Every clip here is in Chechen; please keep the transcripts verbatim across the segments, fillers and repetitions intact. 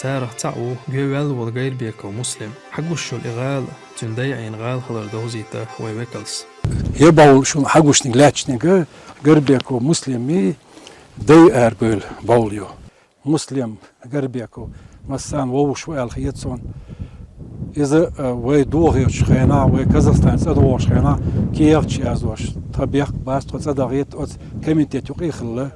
Царах цхьаъ ву гӀевелла волу Гайрбеков Муслим. Хьагуш йолу и гӀала, цуьнан дайъийна гӀала хилар довзийта вайн векалс. Я бовла шуна хьагушниг лаьтташниг Гайрбеков Муслиман дай арабевлла бовла ю. Муслим Гайрбеков, массарна вовшах ву аьлла хета суна. Иза, а, вай дохоьхучу хенахь, вай Казахстане цӀа догӀучу хенахь, кехаташ яздеш, тхан бехк бац, тхо цӀа дахийта оцу комитет юкъа хилла.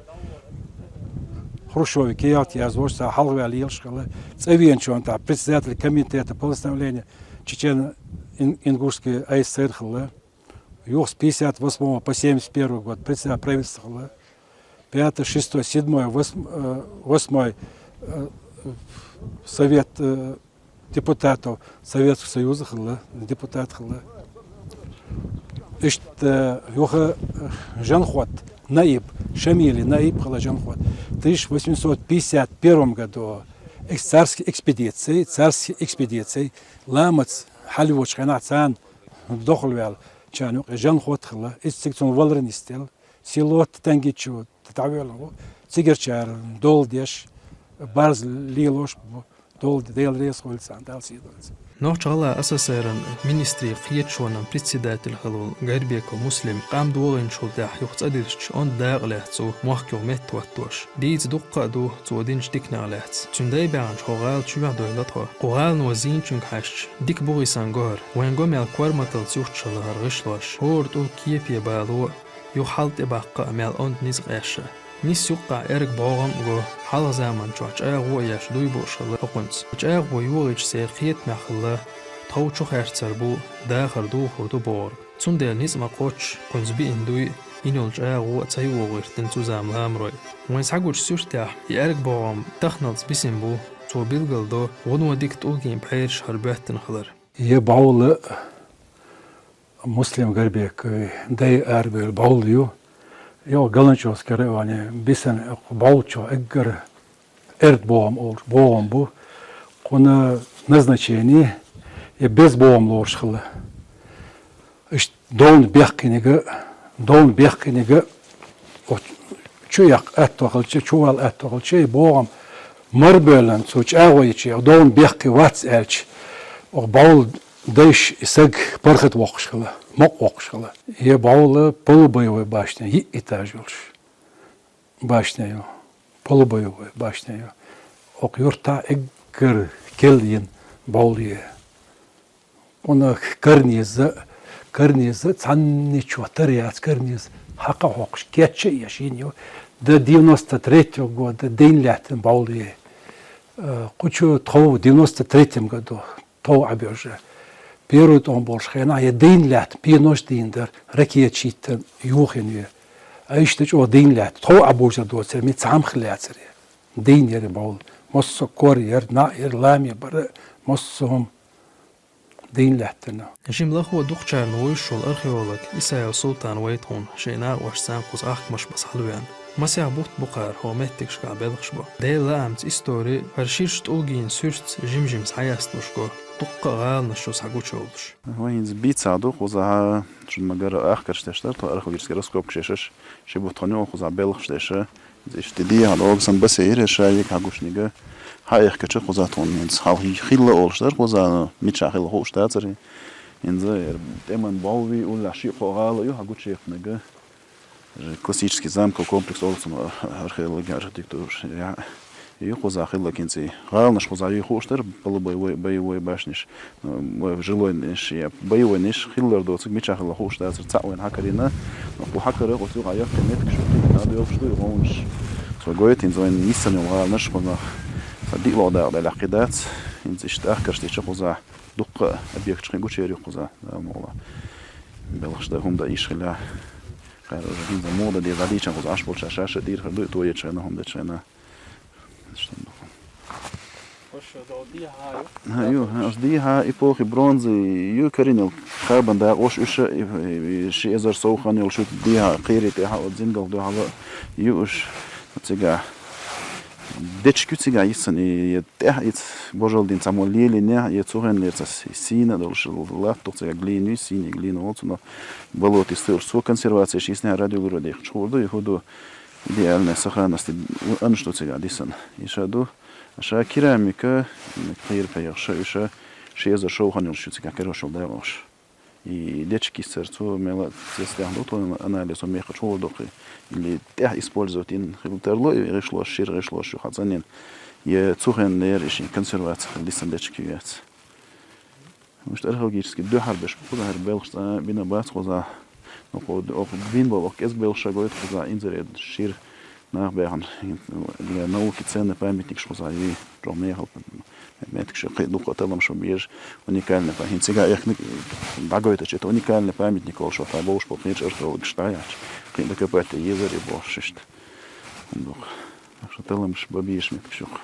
Хрущеве кехат яздеш, цхьа хьалхаваьлла лелаш хилла. ЦӀа веанчунна тӀехь председатель комитета по восстановлению Чечено-Ингушской АССР хилла. Юха с пятьдесят восьмого по семьдесят первый год председатель правительства хилла. Пятый, шестой, седьмой, восьм-, э, восьмой, э, совет, э, депутатов Советского Союза хилла, депутат хилла. Иштта, э, юха, э, Жанхот Наиб, Шамилан Наиб хилла Жанхот. Тысяча восемьсот пятьдесят первом году экс-, царский экспедиция, царский экспедиция, ламаца хьалайочу хенахь царна дохлаваьлла чарна юкъа Жанхот хилла. Иза цига цунна валар нисделла. Село Тангичу дӀавоьллина ву. Цигарчара дола деш, барз лелош бу. Дола де-, Дела реза хуьлда царна, Дала сий дойла царна. Нохч-ГӀалгӀай СССР-ан министрийн кхеташонан председатель хилла волу Гайрбеков Муслим къам догӀийначул тӀаьхьа юха цӀа диллича, онда дакъа лаьцна ву мохк юха меттахӀоттош. Дийца дуккха а ду цо динчу диканех лаьцна. Цуьнан дай баьхначу хӀокху гӀала чоьхьа девлла тхо. Кху гӀалано зийначуьнга хьаьжча, дика бу гӀисан гохар, вайн го мел корматаллица юхтуш хилла хӀара гӀишлош. ХӀора тӀулг кепе бало а, юха хьал тӀе баккха а мел онда ницкъ эшна. Нийсса юккъехь эрг бӀогӀам а го, хьалха заманчохь чӀагӀо а еш дуй бууш хилла хӀокхуьнца. ЧӀагӀо йогӀийча церан кхетамехь хилла, тхов чу херцар бу, дахар духур ду бохург. Цундела ницкъ ма-кхоччу, кхуьнца биъна дуй а, йина йолу чӀагӀо а ца йогӀу гӀиртина цу заман ламарой. Вайн схьагучу суьртехь и эрг бӀогӀам таханалц бисина бу, цо билгалдо, вуно дика тӀулгийн пхьераш хӀара боьттина хилар. Я бовла Муслим Гайрбековн дай арабевлла бовла ю. Йо, Галанчожский районе бисина бовлачо эггара эрг бӀогӀам олуш бӀогӀам бу. Кхуьнан назначение я беза бӀогӀам лоруш хилла. Иштта довна бехкиниг, довна бехкиниг, оцу чу яккха аьтто хилча, чу вала аьтто хилча, и бӀогӀам марбевлла цо чӀагӀо йича, довна бехке вац аьлча, оха бовла дайша и саг паргӀатвоккхуш хилла, мукъавоккхуш хилла. Я бовла полубоевой башня, йиъ этаж йолуш башня ю, полубоевой башня ю. Оха юьртахь эггара кел йина бовла я. Кхуьнан карниз, карниз цхьаннечо тара яц, карниз хьакха а хьокхуш, кечъян а еш йина ю. До девяносто третьего года дийна лаьттина бовла я. Э, кху чу тхов девяносто третьем году тхов Ӏабоьжна. Первый тӀом болуш хенахь я дийна лаьттина, пенош дийна дара, ракеташ йиттина, юхийна ю. А иштта чӀогӀа дийна лаьттина, тхов Ӏабожар доцург, мел цхьа хӀума хилла яцара. Дийна яра бовла. Массо а кор яра, наӀ яра, лам яра, бара, массо а хӀума дийна лаьттина. Жимма лахо дукхачарна вуьйш волу археолог Исаев Султан вайта хьуна шайн накъосташца кхуза ахкамаш баса хьалавеана. Масех бутт бу кхара хӀокху меттигашкахь белхаш бо. Делан лаамца истори, хӀара ширачу тӀулгийн суьртаца жим-жима схьаяздеш го, дуккха а гӀаланаш ю схьагучуйовлуш. Вай хӀинца бийцахь ду кхузахь, шуна ма-гарра, ахкарш деш дара тхо, археологический раскопкаш еш, ши бутт тхо юкъахь кхузахь белхаш деш. Иштта дехьа догӀу сан басе йира ша йига хьагушниг. Хьаэхкача кхуза тхуна хӀинца хьалха хилла олуш дара кхуза, мичахь хилла хууш дацара. ХӀинца яра тӀеман бовви уллехь шиъ-кхоъ гӀала ю хьагучуяьккхинарг. Классический замковый комплекс олу цунах археологи, архитектура. Я, ю кхуза хилла кӀинций. ГӀаланаш кхуза ю хууш дара, полубоевой, боевой башнеш. Вай жилойнаш я боевойнаш хиллар доцург мичахь хилла хууш дацара, цхьаъ вайна хьакарийна. Кху хьакара оцу юкъахь яккхий меттигаш ю, кхин а дӀадоьлхуш ду и гӀовнаш. Цо гойту хӀинца вайна йисина йолу гӀаланаш кхузахь. Сан диъ логӀа дакъа делахь кхин дац. ХӀинца иштта ахкарш дечу кхузахь дуккха а объекташ кхин гучуьйр ю кхузахь, Дала мукъ лахь. Белхаш дан хӀума дан йиш хилла. Кхара уже хӀинца муха дан деза дӀадийча кхуза Ӏаш болчара шаьш а дийр хир ду и тоечу хенахь, хӀума дечу хенахь. Ха, ю, ха, оцу дехьа эпохи бронзы ю карийна йолу кхаба дакъош уьш а, и, и, и ши эзар сов хан йолуш ю дехьа, кхерий тӀехьа, оцу зингалх дуьхьал а ю уьш. Цигахь дечиг ю цигахь йисина, и, и тӀехь и ц-, божалдина цхьаммо лелийнехь, и цу хенлера ца с-, сийна а долуш латтух цигахь глина ю, сийний глина олу цунах, болотистый, уьш цо консервацеш йиснехь радиоуглеродехь хуур ду, и хӀун ду, идеальная сохранность, анаш ду цигахь дисина. И ша ду, Ша керамика, кхыйр пхьегӀа ша, уьш ши эзар шовхьан йолуш ю цигахь карош йолу дакъош. И дечиг йисар цо мела цецдехна ду, тхуна анализ хӀума мехачу хӀума доккхий. Или тӀехь использовать йина хила тарло, и гӀишлош, шира гӀишлош ю хьан цӀанйина. Я цу хеннера и шин консерваци хила дисан дечиг ю яц. Потому что археологически дуьхьал беш бу кхузахь белхаш цкъа бина бац кхузахь. Ну, кху-, окху бин болу, окху кӀезиг белхаш ша гойту кхузахь инзаре шира нах баьхна. Дика науки ценный памятникаш кхузахь юй. Чохь мехала меткаш кхин дукха талламаш бу безаш. Уникальный па-, хӀинца цига эхна дӀагойтучу, это уникальный памятник волуш ваха бовш бу кхечу археологаш дӀаяхьаш. Кхин докопать езаре бохуш иштта. ХӀунда ваха. Так что талламаш бан безаш меткаш юкха.